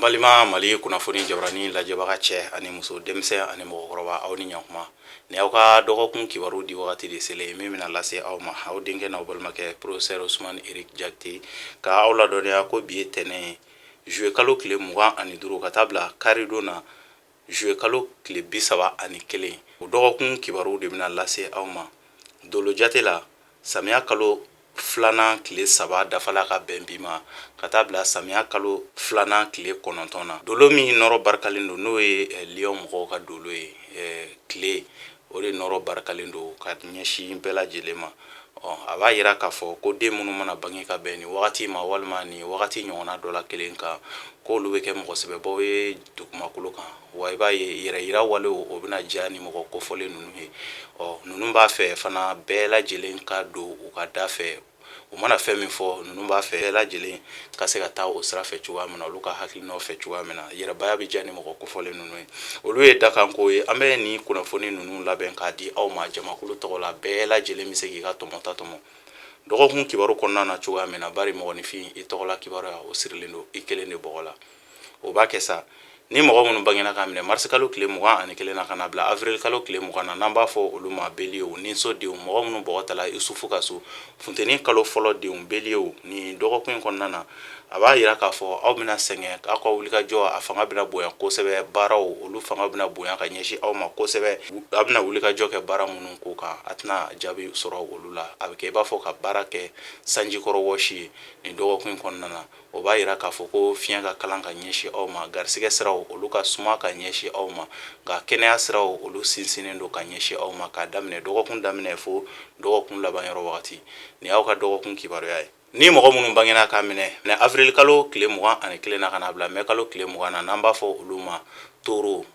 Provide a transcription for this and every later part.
Balima Mali kunnafoni jabarani lajɛbaga, cɛ ani muso, denmisɛn ani mɔgɔkɔrɔba, aw ni ɲakuma. Ni aw ka dɔgɔkun kibaru di wagati de selen, min bɛna lase aw ma, aw denkɛ n'aw balimakɛ, professeur Ousmane Eric Diakité, ka aw ladɔnniya ko bi ye tɛnɛn ye, juillet kalo tile 25, ka taa bila karidon na, juillet kalo tile 31. O dɔgɔkun kibaru de bɛna lase aw ma. Dolo jate la, samiya kalo filanan tile 3 dafala ka bɛn bi ma, ka taa bila samiya kalo filanan tile 9 na. Dolo min nɔrɔ barikalen don, n'o ye lion mɔgɔw ka dolo ye, tile, o de nɔrɔ barikalen don ka ɲɛsin bɛɛ lajɛlen ma. Ɔ, a b'a yira k'a fɔ ko den minnu mana bange ka bɛn nin wagati ma, walima nin wagati ɲɔgɔnna dɔ la kelen kan, k'olu bɛ kɛ mɔgɔ sɛbɛbaw ye dugumakolo kan. Wa i b'a ye, yɛrɛ yira walew, o bɛna diya ni mɔgɔ kofɔlen ninnu ye. Ɔ, ninnu b'a fɛ fana bɛɛ lajɛlen ka don u ka da fɛ. U mana fɛn min fɔ, ninnu b'a fɛ bɛɛ lajɛlen ka se ka taa o sira fɛ cogoya min na, olu ka hakilinaw fɛ cogoya min na. Yɛrɛbaya bɛ diya ni mɔgɔ kofɔlen ninnu ye. Olu ye dakanko ye. An bɛ nin kunnafoni ninnu labɛn k'a di aw ma jamakulu tɔgɔ la. Bɛɛ lajɛlen bɛ se k'i ka tɔmɔta tɔmɔ dɔgɔkun kibaru kɔnɔna na cogoya min na, bari mɔgɔninfin, i tɔgɔla kibaruya, o sirilen don i kelen de bɔgɔ la. O b'a kɛ sa, ni mɔgɔ minnu bangena ka minɛ marisi kalo tile 21 na ka na bila avril kalo tile 20 na, n'an b'a fɔ olu ma bélier, ninso denw, mɔgɔ minnu bɔgɔ tala Isufu ka so, funteni kalo fɔlɔ denw, bélier, nin dɔgɔkun in kɔnɔna na, a b'a yira k'a fɔ aw bɛna sɛgɛn. Aw ka wulikajɔ, a fanga bɛna bonya kosɛbɛ. Baaraw, olu fanga bɛna bonya ka ɲɛsin aw ma kosɛbɛ. A bɛna wulikajɔ kɛ baara minnu ko kan, a tɛna jaabi sɔrɔ olu la. A bɛ kɛ i b'a fɔ ka baara kɛ sanjikɔrɔ wɔsi ye nin dɔgɔkun in kɔnɔna na. O b'a yira k'a fɔ ko fiɲɛ ka kalan ka ɲɛsin aw ma, garisɛgɛ siraw, olu ka suma ka ɲɛsin aw ma, nka kɛnɛya siraw, olu sinsinnen don ka ɲɛsin aw ma, k'a daminɛ dɔgɔkun daminɛ fo dɔgɔkun laban yɔrɔ wagati. Nin y'aw ka dɔgɔkun kibaruya ye. Ni mɔgɔ minnu bangena k'a minɛ avril kalo tile 21 na ka na bila mɛ kalo tile 20 na, n'an b'a fɔ olu ma taureau,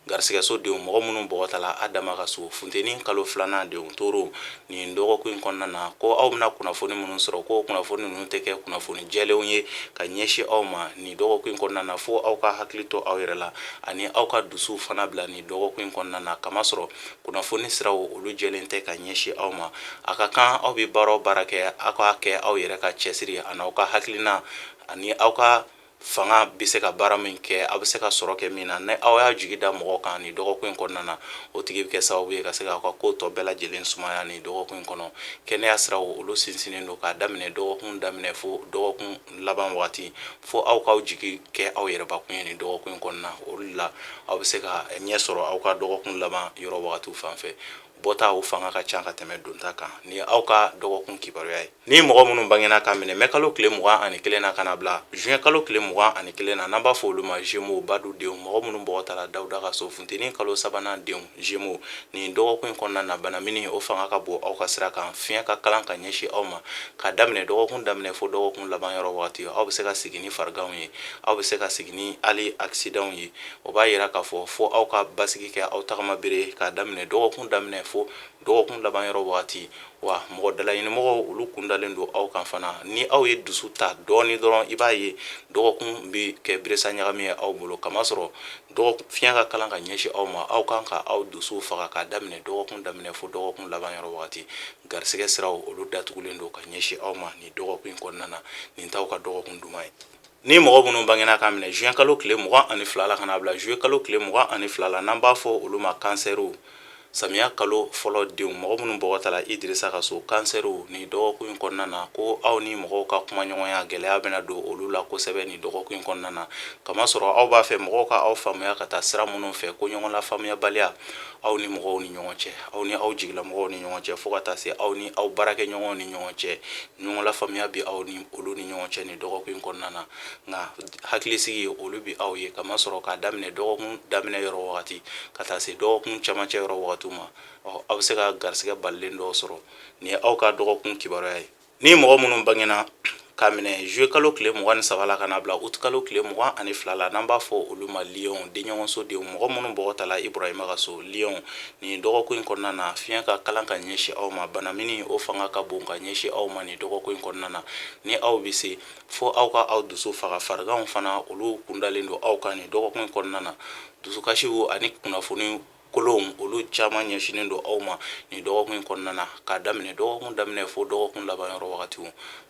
garisigɛso denw, mɔgɔ minnu bɔgɔtala Adama ka so, funteni kalo filanan denw, taureau, nin dɔgɔkun in kɔnɔna na, ko aw bɛna kunnafoni minnu sɔrɔ, ko kunnafoni ninnu tɛ kɛ kunnafoni jɛlenw ye ka ɲɛsin aw ma nin dɔgɔkun in kɔnɔna na. Fo aw ka hakili to aw yɛrɛ la ani aw ka dusu fana bila nin dɔgɔkun in kɔnɔna na, kamasɔrɔ kunnafoni siraw, olu jɛlen tɛ ka ɲɛsin aw ma. A ka kan aw bɛ baara o baara kɛ, aw k'a kɛ aw yɛrɛ ka cɛsiri ani aw ka hakilina ani aw ka fanga bɛ se ka baara min kɛ, aw bɛ se ka sɔrɔ kɛ min na. Ni aw y'a jigi da mɔgɔ kan nin dɔgɔkun in kɔnɔna na, o tigi bɛ kɛ sababu ye ka se k'aw ka ko tɔ bɛɛ lajɛlen sumaya nin dɔgɔkun in kɔnɔ. Kɛnɛya siraw, olu sinsinnen don k'a daminɛ dɔgɔkun daminɛ fo dɔgɔkun laban wagati. Fo aw k'aw jigi kɛ aw yɛrɛbakun ye nin dɔgɔkun in kɔnɔna. Olu la, aw bɛ se ka ɲɛ sɔrɔ aw ka dɔgɔkun laban yɔrɔ wagatiw fan fɛ. Bɔta, o fanga ka ca ka tɛmɛ donta kan. Ni aw ka dɔgɔkun kibaruya ye. Ni mɔgɔ minnu bangena ka minɛ mɛ kalo tile 21 na ka na bila juin kalo tile 21 na, n'an b'a fɔ olu ma Gémeaux, badu denw, mɔgɔ minnu bɔgɔ tala Dawuda ka so, funteni kalo sabanan denw, Gémeaux, nin dɔgɔkun in kɔnɔna na, banamini, o fanga ka bon aw ka sira kan. Fiɲɛ ka kalan ka ɲɛsin aw ma ka daminɛ dɔgɔkun daminɛ fo dɔgɔkun laban yɔrɔ wagati. Aw bɛ se ka sigi ni fariganw ye, aw bɛ se ka sigi ni hali accidentw ye. O b'a yira k'a fɔ fo aw ka basigi kɛ aw tagama bere k'a daminɛ dɔgɔkun daminɛ fo dɔgɔkun laban yɔrɔ wagati. Wa mɔgɔ dalaɲinimɔgɔw, olu kundalen don aw kan fana. Ni aw ye dusu ta dɔɔni dɔrɔn, i b'a ye dɔgɔkun bɛ kɛ beresa ɲagami ye aw bolo, kamasɔrɔ fiɲɛ ka kalan ka ɲɛsin aw ma. Aw kan ka aw dusu faga k'a daminɛ dɔgɔkun daminɛ fo dɔgɔkun laban yɔrɔ wagati. Garisɛgɛ siraw, olu datugulen don ka ɲɛsin aw ma nin dɔgɔkun in kɔnɔna na. Nin t'aw ka dɔgɔkun duman ye. Ni mɔgɔ minnu bangena k'a minɛ juin kalo tile 22 la ka na bila juillet kalo tile 22 la, n'an b'a fɔ olu ma kansɛriw, samiya kalo fɔlɔ denw, mɔgɔ minnu bɔgɔ tala Idirisa ka so, kansɛriw, nin dɔgɔkun in kɔnɔna na, ko aw ni mɔgɔw ka kumaɲɔgɔnya, gɛlɛya bɛna don olu la kosɛbɛ nin dɔgɔkun in kɔnɔna na, kamasɔrɔ aw b'a fɛ mɔgɔw ka aw faamuya ka taa sira minnu fɛ, ko ɲɔgɔn la faamuyabaliya aw ni mɔgɔw ni ɲɔgɔn cɛ, aw ni aw jigilamɔgɔw ni ɲɔgɔn cɛ, fo ka taa se aw ni aw baarakɛɲɔgɔnw ni ɲɔgɔn cɛ, ɲɔgɔn la faamuya bɛ aw ni olu ni ɲɔgɔn cɛ nin dɔgɔkun in kɔnɔna na. Nka hakilisigi, olu bɛ aw ye, kamasɔrɔ k'a daminɛ dɔgɔkun daminɛ yɔrɔ wagati ka taa se dɔgɔkun camancɛ yɔrɔ wagatiw ma, ɔ, aw bɛ se ka garisɛgɛ balilen dɔw sɔrɔ. Nin ye aw ka dɔgɔkun kibaruya ye. Ni mɔgɔ minnu bangena k'a minɛ juillet kalo tile 23 la ka na bila août kalo tile 22 la, n'an b'a fɔ olu ma lion, denɲɔgɔnso denw, mɔgɔ minnu bɔgɔ tala Ibrahima ka so, lion, nin dɔgɔkun in kɔnɔna na, fiɲɛ ka kalan ka ɲɛsin aw ma. Banamini, o fanga ka bon ka ɲɛsin aw ma nin dɔgɔkun in kɔnɔna na. Ni aw bɛ se, fo aw ka aw dusu faga. Fariganw fana, olu kundalen don aw kan nin dɔgɔkun in kɔnɔna na. Dusukasiw ani kunnafoni Kolonw olu caman ɲɛsinnen don aw ma nin dɔgɔkun in kɔnɔna na, k'a daminɛ dɔgɔkun daminɛ fo dɔgɔkun laban yɔrɔ wagatiw.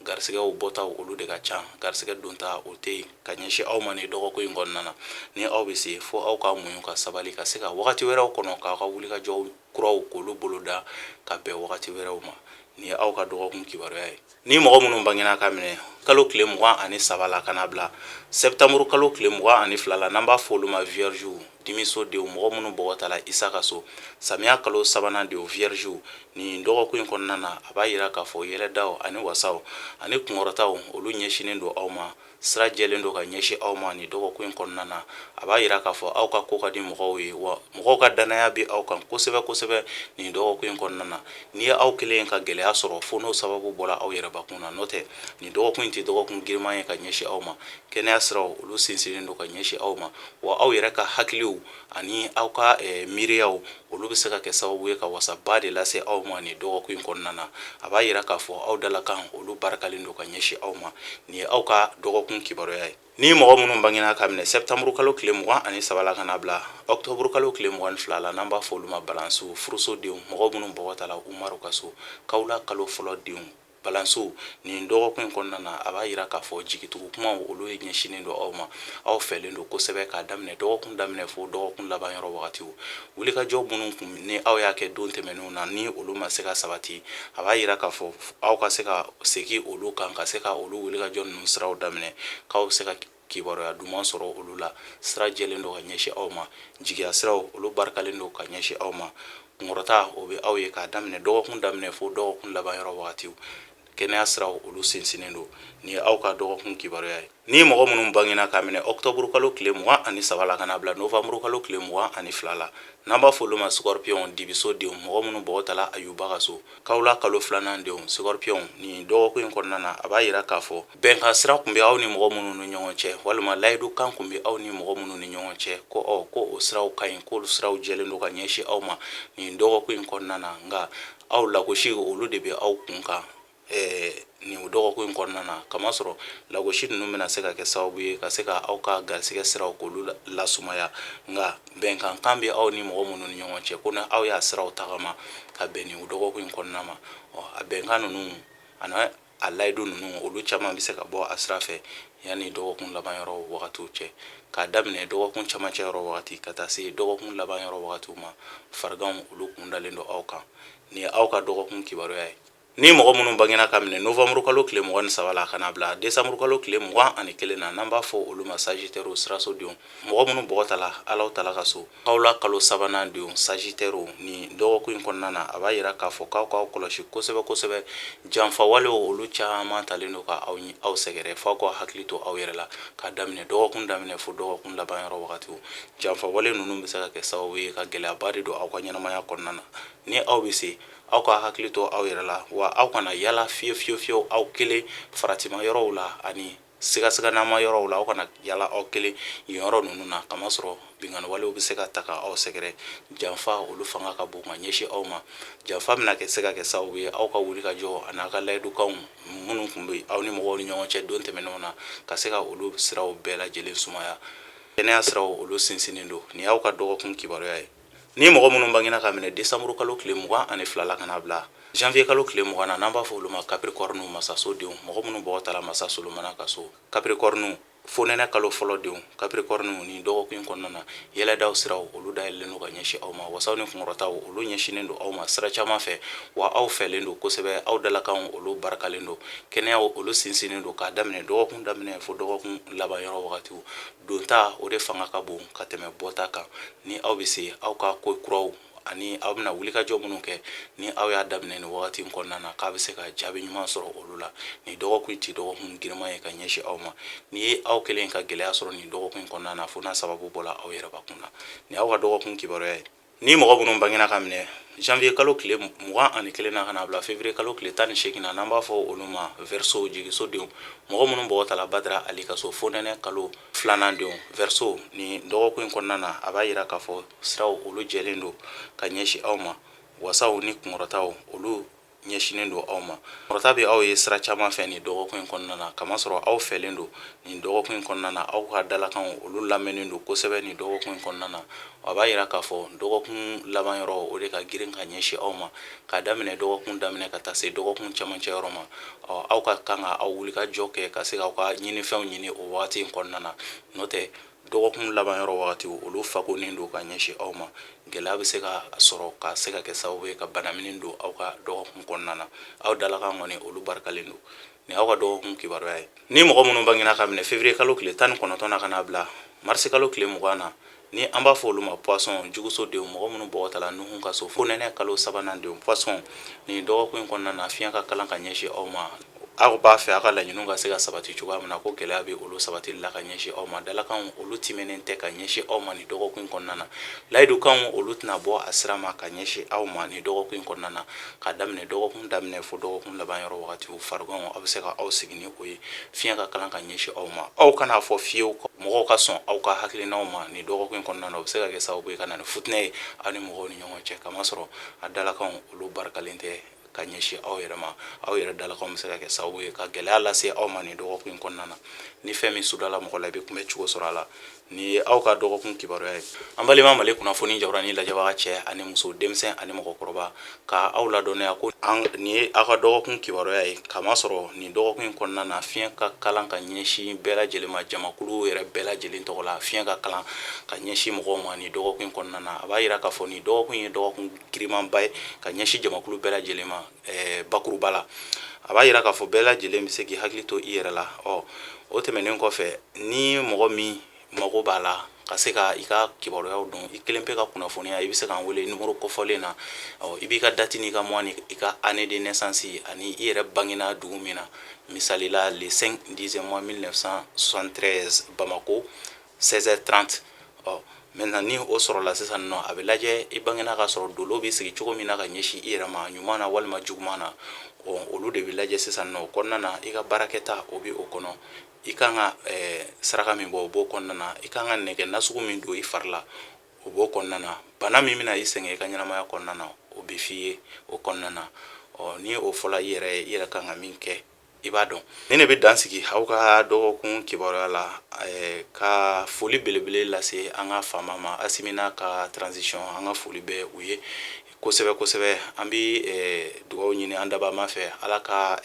Garisigɛw bɔtaw olu de ka ca, garisigɛ donta o tɛ yen ka ɲɛsin aw ma nin dɔgɔkun in kɔnɔna na. Ni aw bɛ se, fo aw ka muɲu ka sabali ka se ka wagati wɛrɛw kɔnɔ k'aw ka wulikajɔw kuraw k'olu boloda ka bɛn wagati wɛrɛw ma. Nin ye aw ka dɔgɔkun kibaruya ye. Ni mɔgɔ minnu bangena ka minɛ kalo tile 23 la ka na bila sɛptanburu kalo tile 22 la, n'an b'a fɔ olu ma viergew, dimiso denw, mɔgɔ minnu bɔgɔ tala Isa ka so, samiya kalo sabanan denw, viergew, nin dɔgɔkun in kɔnɔna na, a b'a yira k'a fɔ yɛlɛdaw ani wasaw ani kunkɔrɔtaw olu ɲɛsinnen don aw ma. Sira jɛlen don ka ɲɛsin aw ma nin dɔgɔkun in kɔnɔna na. A b'a yira k'a fɔ aw ka ko ka di mɔgɔw ye, wa mɔgɔw ka dannaya bɛ aw kan kosɛbɛ kosɛbɛ nin dɔgɔkun in kɔnɔna na. N'i ye aw kelen ka gɛlɛya sɔrɔ, fo n'o sababu bɔra aw yɛrɛbakun na, n'o tɛ nin dɔgɔkun in tɛ dɔgɔkun giriman ye ka ɲɛsin aw ma. Kɛnɛya siraw olu sinsinnen don ka ɲɛsin aw ma, wa aw yɛrɛ ka hakiliw ani aw ka miiriyaw olu bɛ se ka kɛ sababu ye ka wasaba de lase aw ma nin dɔgɔkun in kɔnɔna na. A b'a yira k'a fɔ aw dalakan olu barikalen don ka ɲɛsin aw ma. Nin ye aw ka dɔgɔkun kibaruya ye. Ni mɔgɔ minnu bangena ka minɛ sɛptanburu kalo tile 23 la ka na bila ɔkutɔburu kalo tile 22 la, n'an b'a fɔ olu ma balansiw, furuso denw, mɔgɔ minnu bɔgɔ tala Umaru ka so, kawula kalo fɔlɔ denw, balansiw, nin dɔgɔkun in kɔnɔna na, a b'a yira k'a fɔ jigitugu kumaw olu ye ɲɛsinnen don aw ma. Aw fɛlen don kosɛbɛ k'a daminɛ dɔgɔkun daminɛ fo dɔgɔkun laban yɔrɔ wagatiw. Wulikajɔ minnu kun ni aw y'a kɛ don tɛmɛnenw na, ni olu ma se ka sabati, a b'a yira k'a fɔ aw ka se ka segin olu kan, ka se ka olu wulikajɔ ninnu siraw daminɛ, k'aw bɛ se ka kibaruya duman sɔrɔ olu la. Sira jɛlen don ka ɲɛsin aw ma, jigiya siraw olu barikalen don ka ɲɛsin aw ma. Kunkɔrɔta o bɛ aw ye k'a daminɛ dɔgɔkun daminɛ fo dɔgɔkun laban yɔrɔ wagatiw. Kɛnɛya siraw olu sinsinnen don. Nin ye aw ka dɔgɔkun kibaruya ye. Ni mɔgɔ minnu bangena k'a minɛ ɔkutɔburu kalo tile 23 la ka na bila novanburu kalo tile 22 la, n'an b'a fɔ olu ma scorpion, dibiso denw, mɔgɔ minnu bɔgɔ tala Ayuba ka so, kawula kalo filanan denw, scorpion, nin dɔgɔkun in kɔnɔna na, a b'a yira k'a fɔ bɛnkan sira kun bɛ aw ni mɔgɔ minnu ni ɲɔgɔn cɛ, walima layidu kan kun bɛ aw ni mɔgɔ minnu ni ɲɔgɔn cɛ, ko ɔ ko o siraw ka ɲi, k'olu siraw jɛlen don ka ɲɛsin aw ma nin dɔgɔkun in kɔnɔna na. Nka aw lagosi olu de bɛ aw kun kan nin dɔgɔkun in kɔnɔna na, kamasɔrɔ lagosi ninnu bɛna se ka kɛ sababu ye ka se ka aw ka garisigɛ siraw k'olu lasumaya. Nka bɛnkan kan bɛ aw ni mɔgɔ minnu ni ɲɔgɔn cɛ, ko ni aw y'a siraw tagama ka bɛn nin dɔgɔkun in kɔnɔna ma, ɔ a bɛnkan ninnu ani a layidu ninnu olu caman bɛ se ka bɔ a sira fɛ yanni dɔgɔkun laban yɔrɔ wagatiw cɛ. K'a daminɛ dɔgɔkun camancɛ yɔrɔ wagati ka taa se dɔgɔkun laban yɔrɔ wagatiw ma, fariganw olu kun dalen don aw kan. Nin ye aw ka dɔgɔkun kibaruya ye. Ni mɔgɔ minnu bangena ka minɛ novanburu kalo tile 23 la ka na bila desanburu kalo tile 21 na, n'an b'a fɔ olu ma sagittaire, siraso denw, mɔgɔ minnu bɔgɔ tala Alahu tala ka so, kawula kalo sabanan denw, sagittaire, nin dɔgɔkun in kɔnɔna na, a b'a yira k'a fɔ k'aw k'aw kɔlɔsi kosɛbɛ kosɛbɛ. Janfa walew olu caman talen don ka aw sɛgɛrɛ, f'aw k'aw hakili to aw yɛrɛ la k'a daminɛ dɔgɔkun daminɛ fo dɔgɔkun laban yɔrɔ wagatiw. Janfa wale ninnu bɛ se ka kɛ sababu ye ka gɛlɛyaba de don aw ka ɲɛnamaya kɔnɔna na. Ni aw bɛ se, aw ka hakili to aw yɛrɛ la, wa aw kana yala fiye fiye fiyew aw kelen faratima yɔrɔw la ani sigasiganama yɔrɔw la. Aw kana yala aw kelen yen yɔrɔ ninnu na, kamasɔrɔ binkanni walew bɛ se ka ta ka aw sɛgɛrɛ. Janfa olu fanga ka bon ka ɲɛsin aw ma. Janfa bɛna kɛ se ka kɛ sababu ye aw ka wuli ka jɔ ani aw ka layidukanw minnu tun bɛ aw ni mɔgɔw ni ɲɔgɔn cɛ don tɛmɛnenw na, ka se ka olu siraw bɛɛ lajɛlen sumaya. Kɛnɛya siraw olu sinsinnen don. Nin y'aw ka dɔgɔkun kibaruya ye. Ni mɔgɔ minnu bangena ka minɛ desanburu kalo tile 22 la ka na bila janvier kalo tile 20 na, n'an b'a fɔ olu ma capricorne, masaso denw, mɔgɔ minnu bɔgɔ tala masa Solomana ka so, capricorne, fonɛnɛ kalo fɔlɔ denw, capricorne, nin dɔgɔkun in kɔnɔna na, yɛlɛdaw siraw olu dayɛlɛlen don ka ɲɛsin aw ma. Wasaw ni kunkɔrɔtaw olu ɲɛsinnen don aw ma sira caman fɛ, wa aw fɛlen don kosɛbɛ, aw dalakanw olu barikalen don. Kɛnɛyaw olu sinsinnen don k'a daminɛ dɔgɔkun daminɛ fo dɔgɔkun laban yɔrɔ wagatiw. Donta o de fanga ka bon ka tɛmɛ bɔta kan. Ni aw bɛ se, aw ka ko kuraw ani aw bɛna wulikajɔ minnu kɛ, ni aw y'a daminɛ nin wagati in kɔnɔna na, k'a bɛ se ka jaabi ɲuman sɔrɔ olu la. Nin dɔgɔkun in tɛ dɔgɔkun giriman ye ka ɲɛsin aw ma. Ni ye aw kelen ka gɛlɛya sɔrɔ nin dɔgɔkun in kɔnɔna na, fo n'a sababu bɔra aw yɛrɛbakun na. Nin y'aw ka dɔgɔkun kibaruya ye. Ni mɔgɔ minnu bangena ka minɛ janvier kalo tile 21 na ka na bila février kalo tile 18 na, n'an b'a fɔ olu ma verseau, jigiso denw, mɔgɔ minnu bɔgɔ tala Badara Ali ka so, fonɛnɛ kalo filanan denw, verseau, nin dɔgɔkun in kɔnɔna na, a b'a yira k'a fɔ siraw olu jɛlen don ka ɲɛsin aw ma. Wasaw ni kunkɔrɔtaw olu ɲɛsinnen don aw ma. Kɔrɔta bɛ aw ye sira caman fɛ nin dɔgɔkun in kɔnɔna na, kamasɔrɔ aw fɛlen don nin dɔgɔkun in kɔnɔna na, aw ka dalakanw olu lamɛnnen don kosɛbɛ nin dɔgɔkun in kɔnɔna na. A b'a yira k'a fɔ dɔgɔkun laban yɔrɔ o de ka girin ka ɲɛsin aw ma, k'a daminɛ dɔgɔkun daminɛ ka taa se dɔgɔkun cɛmancɛ yɔrɔ ma. Ɔ, aw ka kan ka aw wulikajɔ kɛ ka se k'aw ka ɲinifɛnw ɲini o wagati in kɔnɔna na, n'o tɛ dɔgɔkun laban yɔrɔ wagati olu fakonnen don ka ɲɛsin aw ma. Gɛlɛya bɛ se ka sɔrɔ ka se ka kɛ sababu ye ka banamini don aw ka dɔgɔkun kɔnɔna na. Aw dalakan kɔni olu barikalen don. Nin aw ka dɔgɔkun kibaruya ye. Ni mɔgɔ minnu bangena ka minɛ février kalo tile 19 na ka n'a bila marisi kalo tile 20 na, ni an b'a fɔ olu ma poisson, juguso denw, mɔgɔ minnu bɔgɔ tala Nuhun ka so, fonɛnɛ kalo sabanan denw, poisson, nin dɔgɔkun in kɔnɔna na, fiɲɛ ka kalan ka ɲɛsin aw ma. Aw b'a fɛ aw ka laɲiniw ka se ka sabati cogoya min na, ko gɛlɛya bɛ olu sabatili la ka ɲɛsin aw ma. Dalakanw olu timɛnen tɛ ka ɲɛsin aw ma nin dɔgɔkun in kɔnɔna na. Layidukanw olu tɛna bɔ a sira ma ka ɲɛsin aw ma nin dɔgɔkun in kɔnɔna na, k'a daminɛ dɔgɔkun daminɛ fo dɔgɔkun laban yɔrɔ wagatiw. Fariganw aw bɛ se ka aw sigi ni o ye. Fiɲɛ ka kalan ka ɲɛsin aw ma. Aw kan'a fɔ fiyewu mɔgɔw ka sɔn aw ka hakilinaw ma nin dɔgɔkun in kɔnɔna na. O bɛ se ka kɛ sababu ye ka na ni futinɛ ye aw ni mɔgɔw ni ɲɔgɔn cɛ, kamasɔrɔ a dalakanw olu barikalen tɛ ka ɲɛsin aw yɛrɛ ma. Aw yɛrɛ dalakanw bɛ se ka kɛ sababu ye ka gɛlɛya lase aw ma nin dɔgɔkun in kɔnɔna na. Ni fɛn min sudala mɔgɔ la, i bɛ kunbɛn cogo sɔrɔ a la. Nin ye aw ka dɔgɔkun kibaruya ye. An balima Mali kunnafoni jabaranin lajɛbaga cɛ ani muso, denmisɛn ani mɔgɔkɔrɔba, ka aw ladɔnniya ko nin ye aw ka dɔgɔkun kibaruya ye, kamasɔrɔ nin dɔgɔkun in kɔnɔna na, fiɲɛ ka kalan ka ɲɛsin bɛɛ lajɛlen ma, jamakulu yɛrɛ bɛɛ lajɛlen tɔgɔ la. Fiɲɛ ka kalan ka ɲɛsin mɔgɔw ma nin dɔgɔkun in kɔnɔna na. A b'a yira k'a fɔ nin dɔgɔkun ye dɔgɔkun girimanba ye ka ɲɛsin jamakulu bɛɛ lajɛlen ma bakuruba la. A b'a yira k'a fɔ bɛɛ lajɛlen bɛ se k'i hakili to i yɛrɛ la. Ɔ, o tɛmɛnen kɔfɛ, ni mɔgɔ min mago b'a la ka se ka i ka kibaruyaw dɔn, i kelen pe ka kunnafoniya, i bɛ se k'an wele numéro kofɔlen na. Ɔ, i b'i ka date n'i ka mois ni i ka année de naissance ani i yɛrɛ bangena dugu min na. Misali la, le 5 10e mois 1973, Bamako, 16h30. Ɔ, maintenant ni o sɔrɔla sisan nɔ, a bɛ lajɛ i bangena ka sɔrɔ dolo bɛ sigi cogo min na ka ɲɛsin i yɛrɛ ma, ɲuman na walima juguman na. Ɔ, olu de bɛ lajɛ sisan nɔ. O kɔnɔna na, i ka baarakɛta o bɛ o kɔnɔ, i kan ka saraka min bɔ o b'o kɔnɔna na, i kan ka nɛgɛ nasugu min don i fari la o b'o kɔnɔna na, bana min bɛna i sɛgɛn i ka ɲɛnamaya kɔnɔna na o bɛ f'i ye o kɔnɔna na. Ɔ, ni o fɔla i yɛrɛ ye, i yɛrɛ kan ka min kɛ i b'a dɔn. Nin de bɛ dan sigi aw ka dɔgɔkun kibaruya la, ka foli belebele lase an ka faama ma, Asimi n'a ka transition. An ka foli bɛ u ye kosɛbɛ kosɛbɛ. An bɛ dugawu ɲini an dabama fɛ, Ala ka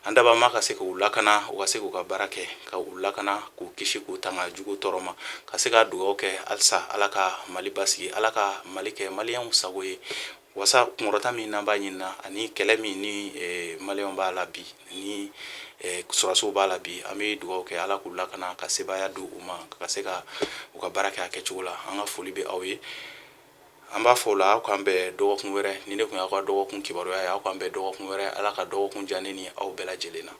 an dabama ka se k'u lakana, u ka se k'u ka baara kɛ, ka u lakana, k'u kisi, k'u tanga jugu tɔɔrɔ ma, ka se ka dugawu kɛ halisa Ala ka Mali basigi, Ala ka Mali kɛ maliyɛnw sago ye, wasa kunkɔrɔta min n'an b'a ɲini na ani kɛlɛ min ni maliyɛnw b'a la bi, ni sɔrɔdasiw b'a la bi, an bɛ dugawu kɛ Ala k'u lakana, ka sebaaya di u ma, ka se ka u ka baara kɛ a kɛcogo la. An ka foli bɛ aw ye. An b'a fɔ o la, aw k'an bɛn dɔgɔkun wɛrɛ. Ni ne tun y'aw ka dɔgɔkun kibaruya ye, aw k'an bɛn dɔgɔkun wɛrɛ. Ala ka dɔgɔkun diya ne ni aw bɛɛ lajɛlen na.